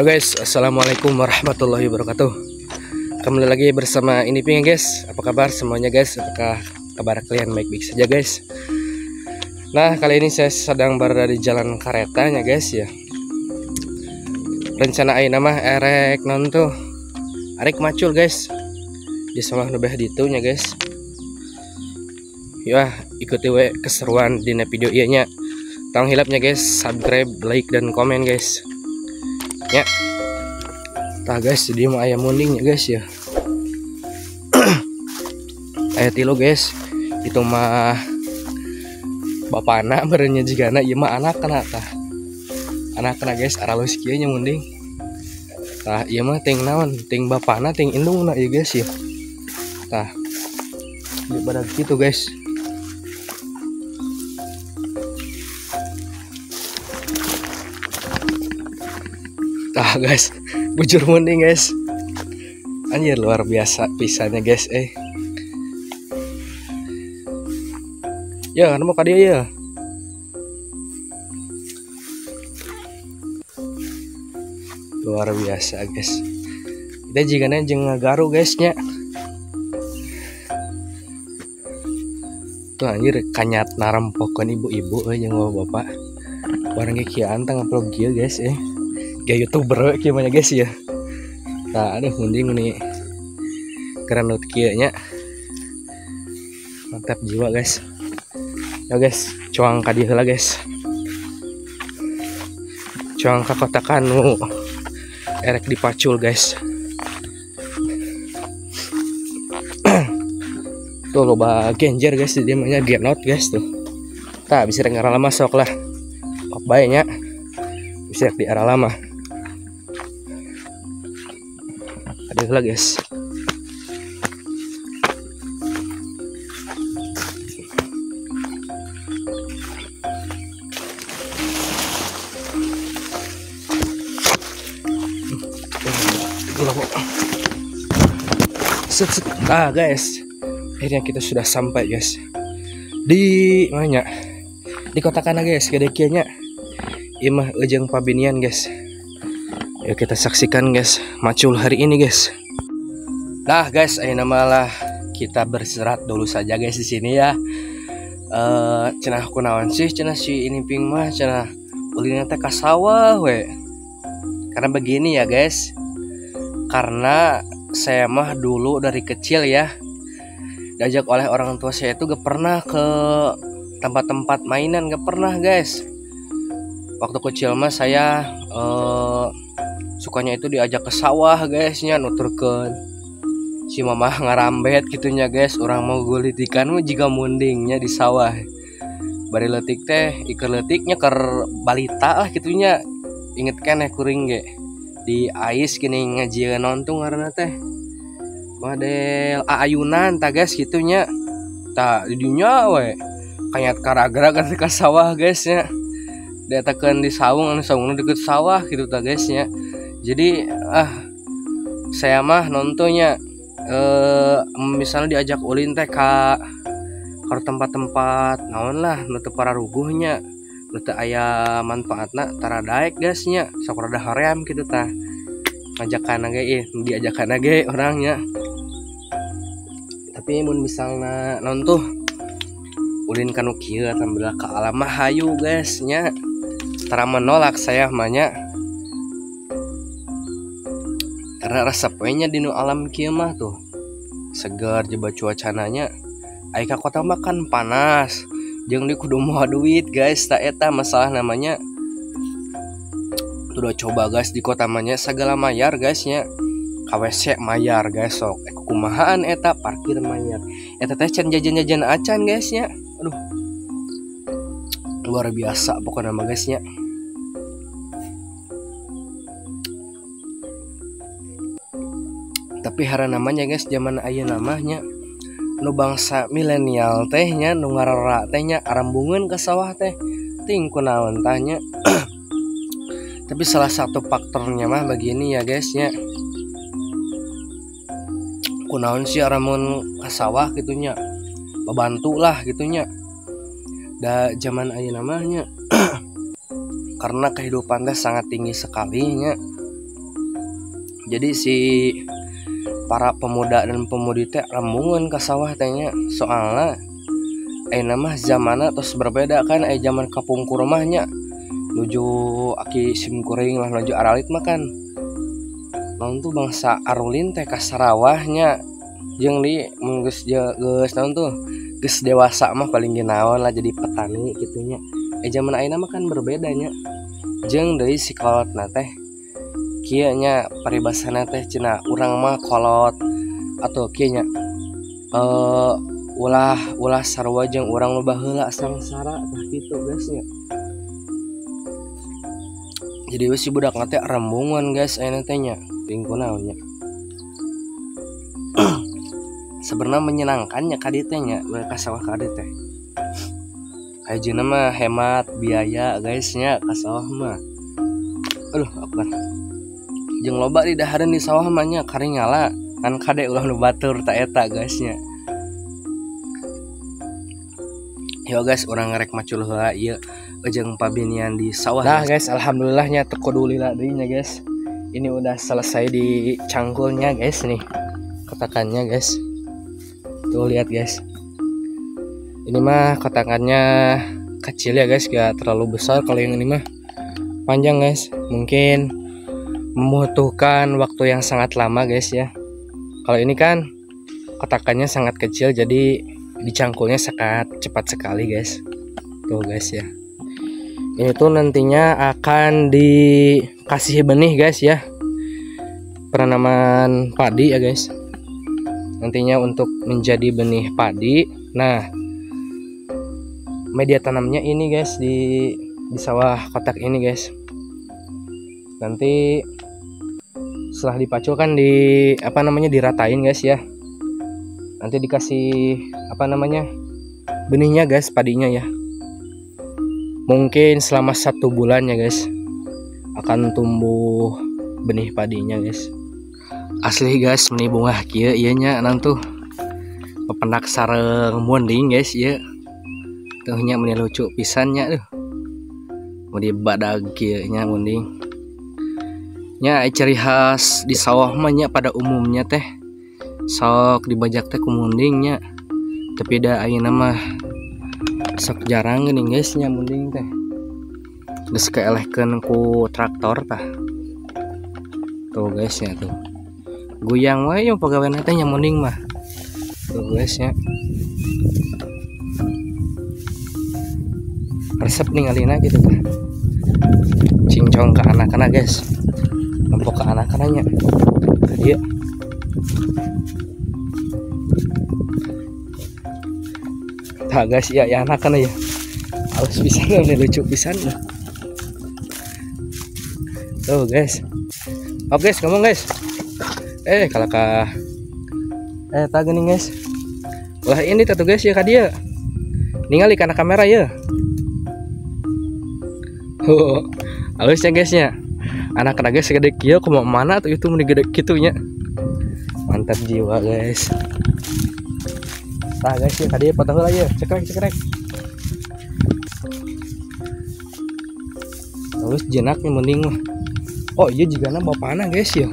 Halo guys, assalamualaikum warahmatullahi wabarakatuh. Kembali lagi bersama ini Ping guys. Apa kabar semuanya guys? Apakah kabar kalian baik-baik saja guys? Nah, kali ini saya sedang berada di jalan karetanya guys ya. Rencana ayeuna mah erek non tuh arek macul guys. Di sawah nu beh ditu nya guys. Ya, ikuti we keseruan dina video ieu nya. Tong hilapnya guys, subscribe, like dan komen guys. Ya. Tah guys, jadi mau ayam munding ya guys ya. Aya tilu guys. Itu mah bapana merenya jigana ieu mah anakna tah. Anakna guys, aralus kieu nya munding. Tah ieu mah ting naon? Ting bapana ting indungna ieu guys ya. Tah. Di badag kitu guys. Tah guys, bujur munding guys. Anjir luar biasa pisannya guys eh. Ya, nemu ka dieu ya. Luar biasa guys. Kita jigana jeung ngagaru guys nya. Tuh anjir kanyat narempokeun ibu-ibu euy jeung bapak. Bareng ge kieu antang upload kieu guys eh. Gaya youtuber kieu mah guys ya. Tah aduh munding nih. Kerenut kieu nya. Mantap jiwa guys. Ya guys, cuang ka dieu heula guys. Cuang ka kotakan nu erek dipacul guys. Tuh loba genjer guys di dieu mah nya genot guys tuh. Tah bisa rek ngarah lama sok lah. Kok bae nya. Bisa rek di arah lama. Ada lah guys. Set, set. Ah guys, akhirnya kita sudah sampai guys di mana? Di kota kana guys, gede kieu nya. Imah ejeng pabinian guys. Yuk kita saksikan guys macul hari ini guys. Nah guys, ayeuna malah kita beristirahat dulu saja guys di sini ya. Cenah kunaon sih cenah si ini ping mah cenah ulina teh ka sawah we. Karena begini ya guys. Karena saya mah dulu dari kecil ya diajak oleh orang tua saya itu gak pernah ke tempat-tempat mainan, gak pernah guys. Waktu kecil mah saya sukanya itu diajak ke sawah guys nya, nuturkeun si mamah ngarambet gitunya guys. Orang mau gulitikan mah jiga mundingnya di sawah. Bari leutik teh iker leutiknya ker balita lah gitunya. Inget keneh kuring ge di ais gini ngajieun nonton ngaranna teh model aayunan tah guys gitunya. Tah di dinya we kanyat karagra ka sawah guys nya. Dietakeun di saung anu saungna deket sawah gitu tah guys nya. Jadi saya mah nontonnya misalnya diajak ulin teh ka tempat-tempat naon lah nu teu pararuguhnya, nu teu aya manfaatna tara daek guys nya, sok rada hoream kitu tah. Ngajakan ge ih, diajakan ge orangnya. Tapi mun misalna naon tuh ulin ka nu kieu tampil ka alam mah hayu guys nya. Tara menolak saya mah nya. Karena rasa poe nya di nu alam kieu mah tuh segar jeba cuacananya. Ai ka kota mah kan panas. Jeung di kudu moal duit guys, tak eta masalah namanya. Udah coba guys di kota mah nya sagala mayar guys nya. Ka WC mayar guys sok. Kumahaan eta parkir mayar. Eta teh can jajan-jajan acan guys nya. Aduh. Luar biasa pokoknya mah guys nya. Tapi hara namanya guys zaman ayeuna mah nya nu bangsa milenial teh nya nu ngarora teh nya arambungeun ka sawah teh ting kunaon tah nya. Tapi salah satu faktornya mah begini ya guys nya. Kunaon sih aramun ka sawah gitu nya. Babantu lah gitu nya. Da zaman ayeuna mah nya karena kehidupan teh sangat tinggi sekali nya. Jadi si para pemuda dan pemudi teh rembungan ke sawah teh nya, soalna ayeuna mah zamanna tos berbeda kan, aya zaman kapungkur mah nya nuju aki simkuring lah nuju aralit mah kan naon tuh bangsa arulin teh ka sarawah nya, jeung di mun geus geus naon tuh geus dewasa mah paling ge naon lah jadi petani kitu nya. Zaman ayeuna mah kan berbeda nya, jeung deui si kolotna teh kieu nya paribasana teh cenah urang mah kolot atau kieu nya, ulah sarua jeung urang nu baheula sangsara tah kitu guys nya. Jadi we si budak teh rembungan guys ayeuna teh nya, ting kunaon nya. Sebenarnya menyenangkannya ka dieu teh nya, we ka sawah ka dieu teh. Ayeuna mah hemat biaya guys nya ka sawah mah. Aduh akbar. Jeung loba di dahareun di sawah mah nya karingala kan kade ulah nu batur ta eta guys nya. Yo guys, urang ngerek macul heula ieu jeung pabinian di sawah. Nah guys, alhamdulillahnya teu kudu lila deui nya guys. Ini udah selesai di cangkulnya guys nih. Kotakannya guys. Tuh lihat guys. Ini mah kotakannya kecil ya guys, gak terlalu besar. Kalau yang ini mah panjang guys. Mungkin membutuhkan waktu yang sangat lama guys ya. Kalau ini kan kotakannya sangat kecil, jadi dicangkulnya sangat cepat sekali guys. Tuh guys ya. Ini tuh nantinya akan dikasih benih guys ya, penanaman padi ya guys. Nantinya untuk menjadi benih padi. Nah, media tanamnya ini guys di sawah kotak ini guys. Nanti setelah dipacul kan di apa namanya diratain guys ya. Nanti dikasih apa namanya benihnya guys, padinya ya. Mungkin selama 1 bulan ya guys akan tumbuh benih padinya guys. Asli guys, meni bungah kieu ieu nya nantuh pependak sareng munding guys ieu. Tuh nya meni lucu pisan nya tuh. Mau dibadag kieu nya munding. Nya ciri khas di sawah mah nya pada umumnya teh sok dibajak teh ku munding nya. Tapi da ayeuna mah sok jarang geuning guys nya munding teh. Geus kaelehkeun ku traktor tah. Tuh guys nya tuh. Goyang wae nya pagawean teh nya munding mah. Tuh guys nya. Resep ningalina gitu tah. Cincong ke anak-anak guys. Nempok ke anak-anaknya. Iya. Tah guys, iya ya anak-anak ya. Halus pisan nih, lucu pisan. Tuh guys. Oke guys, ngomong guys. Kalakah. Tah geuning guys. Ulah ini tuh guys ya ka dieu. Ningali kana kamera ya. Oh, halusnya guys nya. Anak-anak guys segede kieu kumaha mana tuh itu meni gede kitu nya. Mantap jiwa guys. Tah guys ya tadi potong heula ya, cekrek cekrek. Terus jenaknya mending mah. Oh iya jigana bapana guys ya.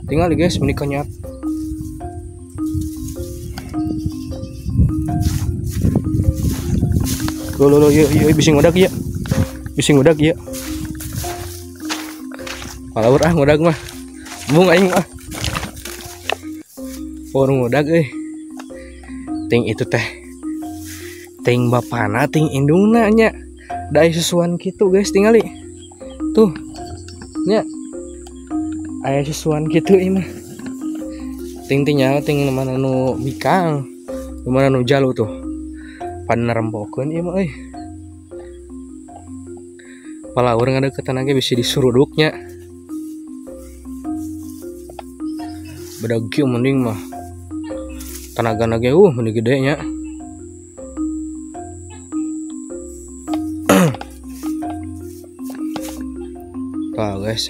Tinggal guys meni kenyat. Lo lo lo iya iya bisa ngudak ya. Bisa ngudak ya. Palaur ah ngudag mah. Embung aing mah. Por ngudag euy. Ting itu teh. Ting bapana ting indungna nya. Da aya susuan kitu guys tingali. Tuh. Nya. Aya susuan kitu ieu mah. Ting ting nya ting mana nu bikang. Nu mana nu jalu tuh. Pan nerempokeun ieu mah euy. Palaur ngadeukeutan ge bisa disuruduknya. Bedag kieu mending mah. Tenagana ge mending gede nya. Tah guys.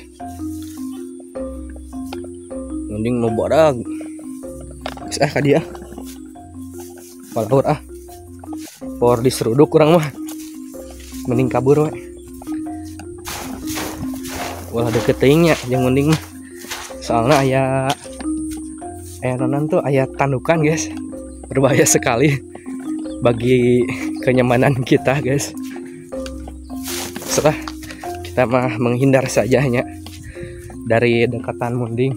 Mending mau badag. Geus ah ka dieu. Palaur ah. Por diseruduk kurang mah. Mending kabur we. Ulah deket teuing nya jeung munding mah. Soalnya aya naon tuh, aya tandukan guys. Berbahaya sekali bagi kenyamanan kita guys. Setelah kita mah menghindar saja nya dari dekatan munding.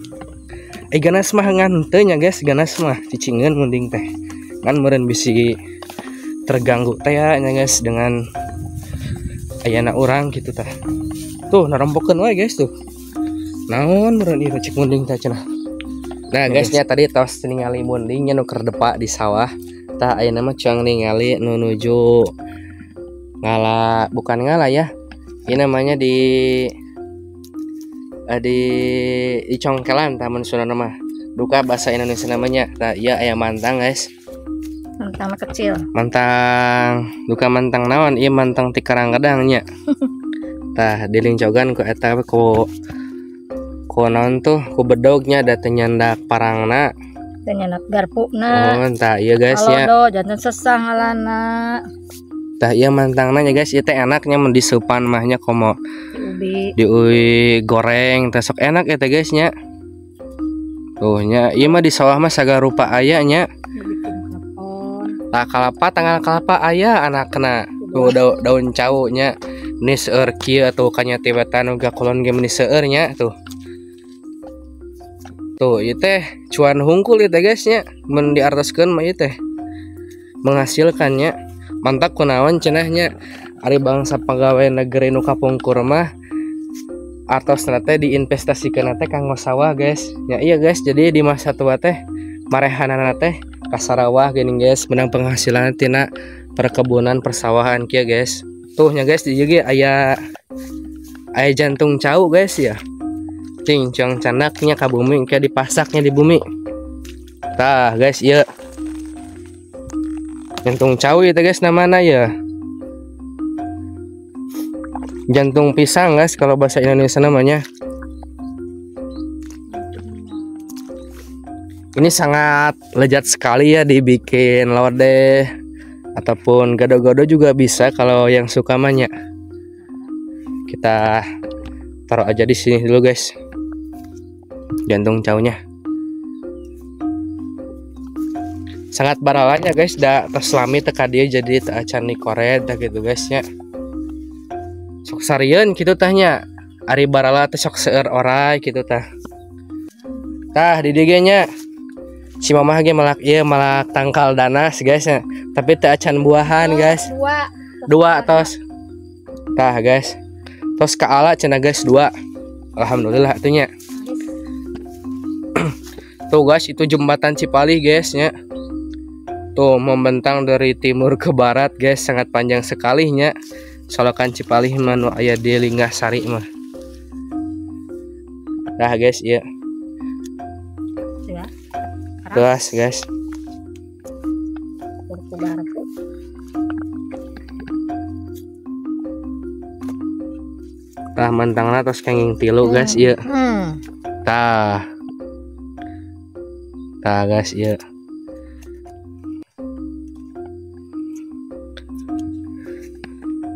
Ganas mah ngan teu nya guys, ganas mah cicingeun munding teh. Ngan meureun bisi terganggu teh ya nya guys dengan ayana urang gitu tah. Tuh narompokeun wae guys tuh. Naon meureun ieu cek munding teh cenah. Nah guys nya tadi tos ningali mundingnya nu keur depak di sawah. Tah ayeuna mah cuang ningali nu nuju ngala, bukan ngala ya. Ini namanya di congkelan taman Sunda mah. Duka bahasa Indonesia namanya. Tah ieu aya mantang guys. Mantang kecil. Mantang, duka mantang naon? Ieu mantang ti Karangkedang nya. Tah dilingcogan ku eta ku naon tuh, ku bedognya da teu nyandak parangna. Teu nyandak garpuna. Oh, tah ieu guys nya. Halodo janten sesah ngalana. Tah ieu mantangna nya guys, ieu teh enaknya mun diseupan mah nya komo di ubi. Di ubi goreng teh sok enak ya teh guys nya. Tuh nya, ieu mah di sawah mah sagala rupa aya nya. Tah kalapa, tanggal kalapa aya anakna. Tuh daun cau nya. Ini seueur kieu atuh kanya ti wetan uga kulon ge meuni seueur nya tuh. Tuh ieu teh cuan hungkul ieu teh guys nya, mun diartoskeun mah ieu teh menghasilkannya. Mantap kunaon cenah nya, ari bangsa pegawai negeri nu kapungkur mah artosna teh diinvestasikeun teh kanggo sawah guys. Ya iya guys, jadi di masa tua teh marehanana teh ka sarawah geuning guys, menang penghasilan tina perkebunan persawahan kieu guys. Tuh nya guys, di dieu ge aya jantung cau guys ya. Cing cuang candaknya ka bumi kayak dipasaknya di bumi. Tah guys, ieu jantung cau itu guys namana ya. Jantung pisang guys kalau bahasa Indonesia namanya. Ini sangat lezat sekali ya dibikin lodeh ataupun gado-gado juga bisa kalau yang suka mah. Kita taruh aja di sini dulu guys. Jantung caunya. Sangat baralanya guys, da terselami teka dia jadi teu acan dikoret dah gitu guys nya. Sok sarieun kitu tah nya. Ari barala teh sok seueur orai kitu tah. Tah di dieu ge nya. Si mamah ge malak ieu malak tangkal danas guys nya. Tapi teu acan buahan guys. Dua tos. Tah guys. Tos kaala cenah guys dua. Alhamdulillah atuh nya. Tuh guys, itu jembatan Cipali guys nya. Tuh membentang dari timur ke barat guys, sangat panjang sekali nya. Solokan Cipali mah nu aya di Linggasari mah. Nah guys, iya. Ya. Terus guys. Tah mantangna tos kenging tilu guys, iya. Tah. Tah guys, iya.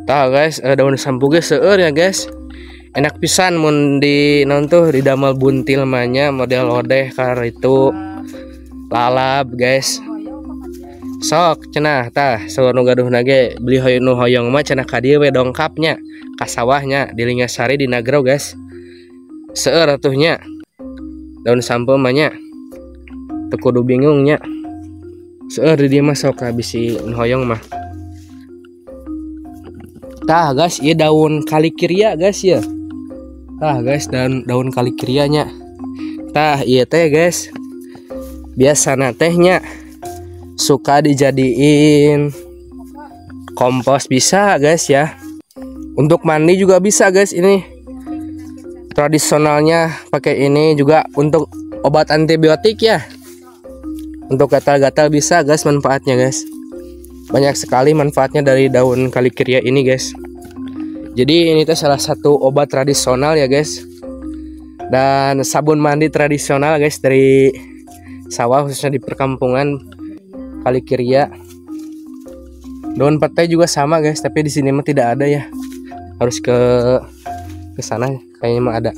Tah guys, daun sampu ge seueur ya guys. Enak pisan mun di naon tuh didamel buntil mah nya model lodeh kar itu lalap guys. Sok cenah tah saur nu gaduhna ge beli hoyong nu hoyong mah cenah ka dieu we dongkapnya ka sawahnya di Linggasari di Nagro guys. Seueur atuh nya. Daun sampu mah nya. Teu kudu bingung nya. Seueur di dieu mah sok bisi nu hoyong mah. Tah guys, ieu daun kalikiria guys ya. Tah guys, daun kalikirianya. Tah ieu teh guys. Biasana teh nya suka dijadiin kompos bisa guys ya. Untuk mandi juga bisa guys ini. Tradisionalnya pakai ini juga untuk obat antibiotik ya. Untuk gatal-gatal bisa guys manfaatnya guys. Banyak sekali manfaatnya dari daun kalikiria ini guys. Jadi ini tuh salah satu obat tradisional ya guys. Dan sabun mandi tradisional guys dari sawah khususnya di perkampungan kalikiria. Daun petai juga sama guys, tapi di sini mah tidak ada ya. Harus ke sana Kayaknya mah ada.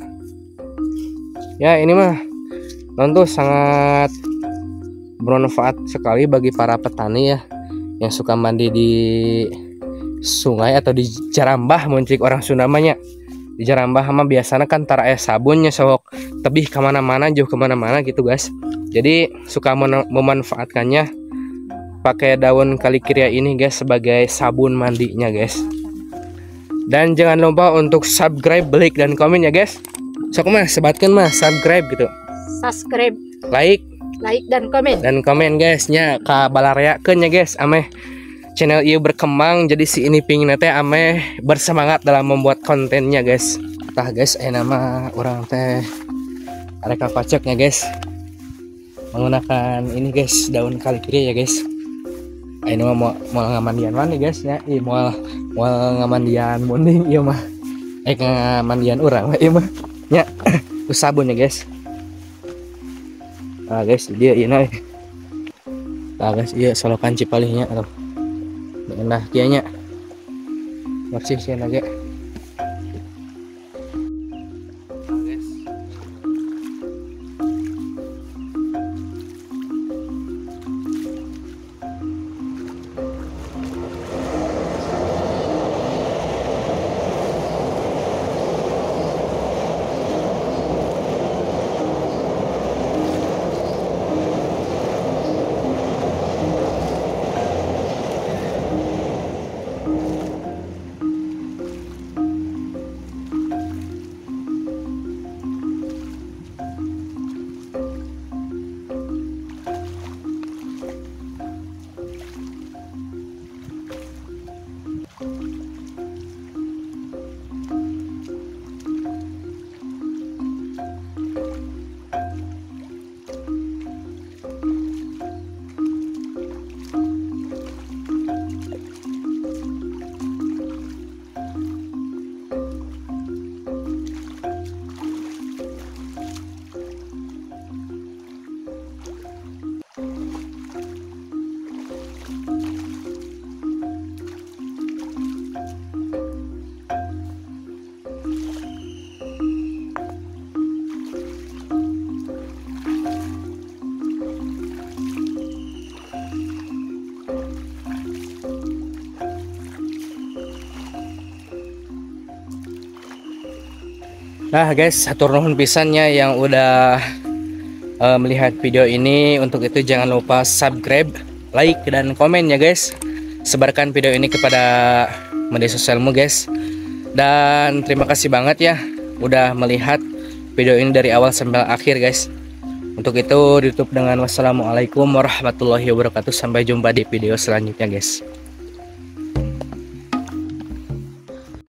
Ya ini mah tentu sangat bermanfaat sekali bagi para petani ya yang suka mandi di sungai atau di jarambah mun cik orang Sunda mah nya. Di jarambah mah biasanya kan tara aya sabunnya sok tebih kemana-mana jauh kemana-mana gitu guys. Jadi suka memanfaatkannya pakai daun kalikiria ini guys sebagai sabun mandinya guys. Dan jangan lupa untuk subscribe, like, dan komen ya guys. Sok mah sebatkan mah subscribe gitu. Subscribe, like, like dan komen. Dan komen guys nya ka balareakeun nya guys ameh channel ieu berkembang jadi si ini pingin teh ameh bersemangat dalam membuat kontennya guys. Tah guys aya nama urang teh arek koceknya guys. Menggunakan ini guys daun kalikiria ya guys. Ini mah mau ngamandian mana guys ya? Ih mau ngamandian munding ieu mah. Ngamandian urang mah ieu mah. Nya, sabun ya guys. Ah guys, dia ieu na. Tah guys, ieu solokan Cipalihnya atuh. Nah, kieu nya. Bersih sieun ge. Nah guys, hatur nuhun pisannya yang udah melihat video ini. Untuk itu jangan lupa subscribe, like, dan komen ya guys. Sebarkan video ini kepada media sosialmu guys. Dan terima kasih banget ya udah melihat video ini dari awal sampai akhir guys. Untuk itu ditutup dengan wassalamualaikum warahmatullahi wabarakatuh. Sampai jumpa di video selanjutnya guys.